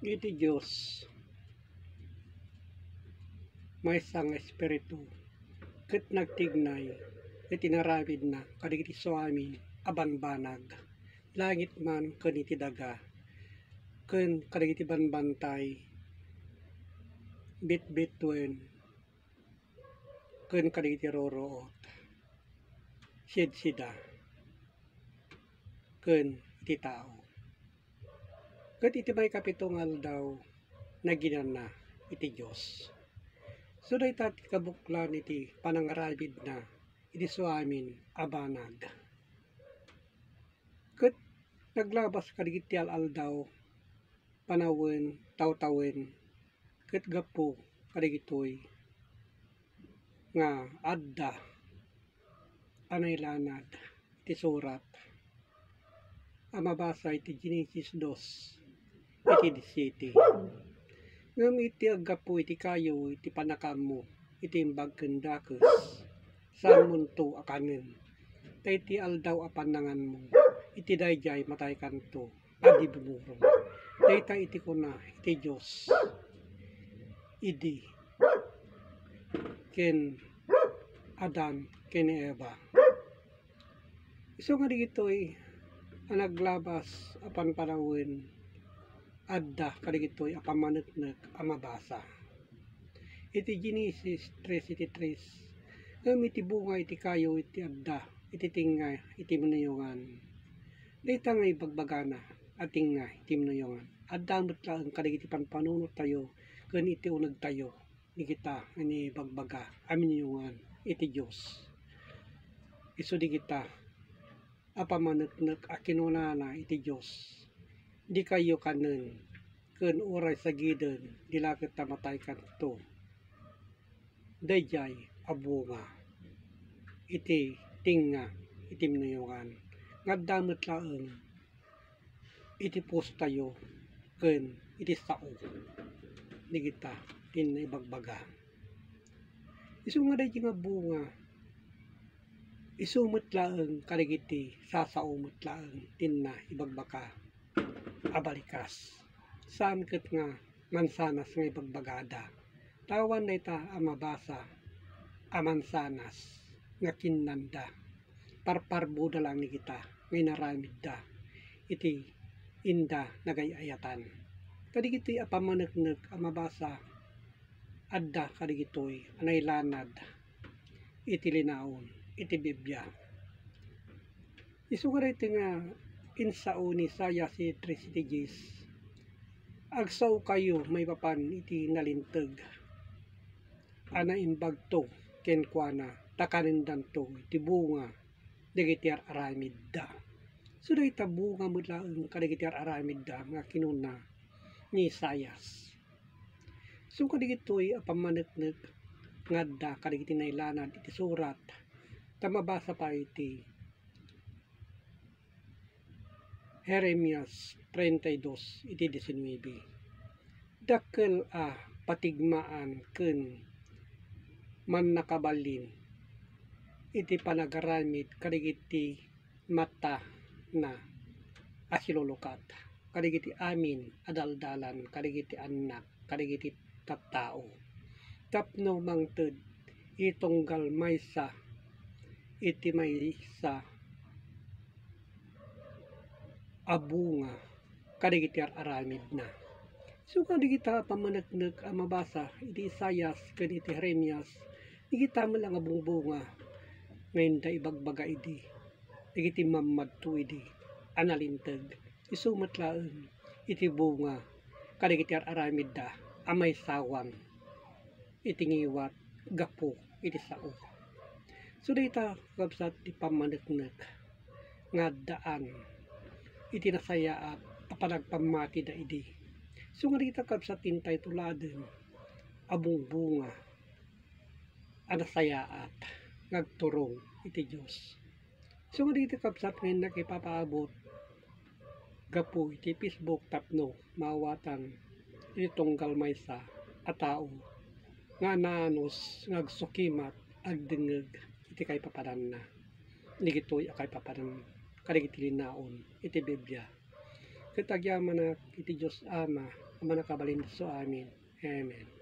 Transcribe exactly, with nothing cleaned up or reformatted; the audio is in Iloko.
Iti Dios, maysa nga Espiritu, ket nagtignay iti inaramidna kadagiti suamin a banbanag, langit man ken iti daga, ken kadagiti banbantay, bitbituen, ken kadagiti ruruot, sidsida, ken iti tao. Ket iti maikapito nga aldaw, naginana iti Dios. So, dayta ti kabuklan iti panangaramidna iti suamin a banag. Ket naglabas kadagiti al-aldaw, panawen, tawtawen, ket gapu kadagitoy nga adda a nailanad iti surat a mabasa iti Genesis dos iti disiete. Ngem iti aggapu iti kayo iti pannakaammo iti imbag ken dakes, saanmonto a kanen. Ta iti aldaw a pannanganmo iti daydiay, mataykanto a di bumurong. Dayta iti kuna iti Dios idi ken Adan ken Eva. Isu nga dagitoy a naglabas a panpanawen, adda kadagitoy a pammaneknek a mabasa iti Genesis tres iti tres. Ngem iti bunga iti kayo iti adda iti tengnga iti minuyongan. Dayta nga ibagbagana a tengnga iti minuyongan, adda met laeng kadagiti panpanunottayo ken iti unegtayo ni kita nga ibagbaga a minuyongan iti Dios. Isu di kita a pammaneknek a kinunana iti Dios, "Dikayo kanen, ken uray sagiden, di la ket ta mataykanto." Daydiay a bunga iti tengnga iti minuyongan nga adda met laeng iti pusotayo ken iti sao ni kita ti naibagbaga. Isu nga daydi nga bunga, isu met laeng kadagiti sasao met laeng ti naibagbaga a balikas. Saan ket nga mansanas nga ibagbagada. Ta awan dayta a mabasa a mansanas nga kinnanda. Parparboda laeng ni kita nga inaramidda iti inda nagay-ayatan. Kadagitoy a pammaneknek a mabasa, adda kadagitoy a nailanad iti linaon iti Biblia. Isu nga daytoy nga insao ni Isaias iti tres iti dies, "Agsaokayo maipapan iti nalinteg a naimbagto kenkuana, ta kanendanto iti bunga dagiti ar-aramidda." So, dayta bunga met laeng kadagiti ar-aramidda nga kinuna ni Isaias. So, kadagitoy a pammaneknek nga adda kadagiti nailanad iti surat, ta mabasa pay iti Jeremias treinta y dos iti diecinueve. Dakkel a patigmaan ken mannakabalin iti panagaramid kadagiti matana a silulukat, kadagiti amin a daldalan, kadagiti annak, kadagiti tattao, tapno mangted iti tunggal maysa iti maysa a bunga kadagiti ar-aramidna. So, kadagita pammaneknek a mabasa iti Isaias ken iti Jeremias, dagita met laeng a bungbunga nga inda ibagbaga idi dagiti mammadto idi a nalinteg, isu met laeng iti bunga kadagiti ar-aramidda a maisawang iti ngiwat gapu iti sao. So, dayta, kakabsat, ti pammaneknek nga addaan iti nasayaat a panagpammatida idi. So, nga dayta, kakabsat, ti intay tuladen a bungbunga a nasayaat nga agturong iti Dios. So, nga dagiti kabsat nga innak ipapaabot gapu iti Facebook tapno maawatan iti tunggal maysa a tao nga naanus nga agsukimat agdengngeg iti kaipapananna. Dagitoy a kaipapanan kadagiti linaon iti Biblia. ket agyamanak iti Dios Ama a Mannakabalin isu amin. Amen.